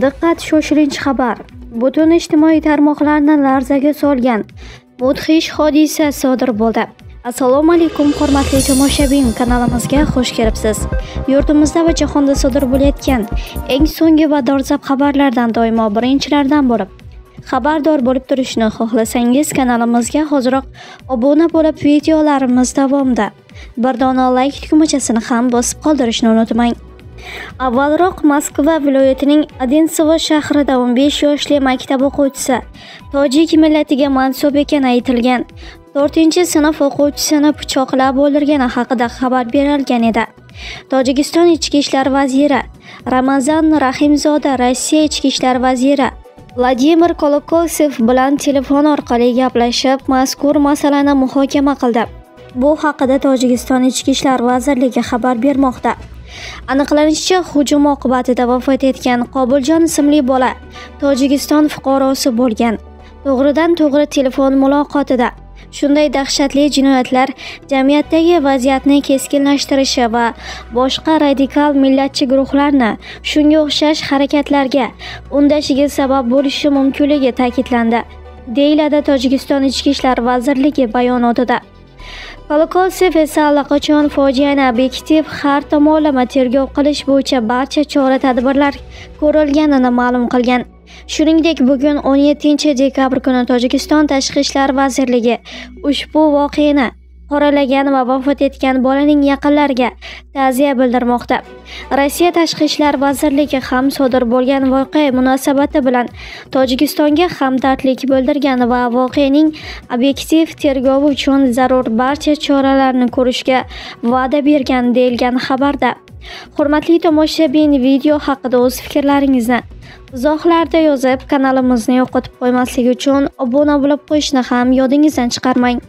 Diqqat, shoshilinch xabar! Butun ijtimoiy tarmoqlarni larzaga solgan mudhish hodisa sodir bo'ldi. Assalomu alaykum, hurmatli tomoshabin, kanalimizga xush kelibsiz. Yurtimizda va jahonda sodir bo'layotgan eng so'nggi va dolzarb xabarlardan doimo birinchilardan bo'lib xabardor bo'lib turishni xohlasangiz, kanalimizga hoziroq obuna bo'lib, videolarimiz davomida bir dona like tugmachasini ham bosib qoldirishni unutmang. Avvalroq Moskva viloyatining Odintsovo shahrida 15 yoshli maktab o'quvchisi tojik millatiga mansub ekani aytilgan 4-sinf o'quvchisini pichoqlab o'ldirgani haqida xabar berilgan edi. Tojikiston Ichki ishlar vaziri Ramazan Rahimzoda Rossiya Ichki ishlar vaziri Vladimir Kolokoltsev bilan telefon orqali gaplashib, mazkur masalani muhokama qildi. Bu haqida Tojikiston Ichki ishlar vazirligi xabar bermoqda. Aniqlanishicha, hujum oqibatida vafot etgan Qobiljon ismli bola Tojikiston fuqarosi bo'lgan. To'g'ridan-to'g'ri telefon muloqotida shunday dahshatli jinoyatlar jamiyatdagi vaziyatni keskinlashtirishi va boshqa radikal millatchi guruhlarni shunga o'xshash harakatlarga undashiga sabab bo'lishi mumkinligi ta'kidlandi, deyiladi Tojikiston Ichki ishlar vazirligi bayonotida. Kolokoltsev esa allaqachon fojiani obyektiv har tomonlama tergov qilish bo'yicha barcha chora-tadbirlar ko'rilganini ma'lum qilgan. Shuningdek, bugun 17 dekabr kuni Tojikiston Tashqi ishlar vazirligi ushbu voqeani qoralagan va vafot etgan bolaning yaqinlariga ta'ziya bildirmoqda. Rossiya Tashqi ishlar vazirligi ham sodir bo'lgan voqea munosabati bilan Tojikistonga hamdardlik bildirgan va voqeaning obyektiv tergovi uchun zarur barcha choralarni ko'rishga va'da bergan, deyilgan xabarda. Hurmatli tomoshabin, video haqida o'z fikrlaringizni izohlarda yozib, kanalimizni yo'qotib qo'ymaslik uchun obuna bo'lib qo'yishni ham yodingizdan chiqarmang.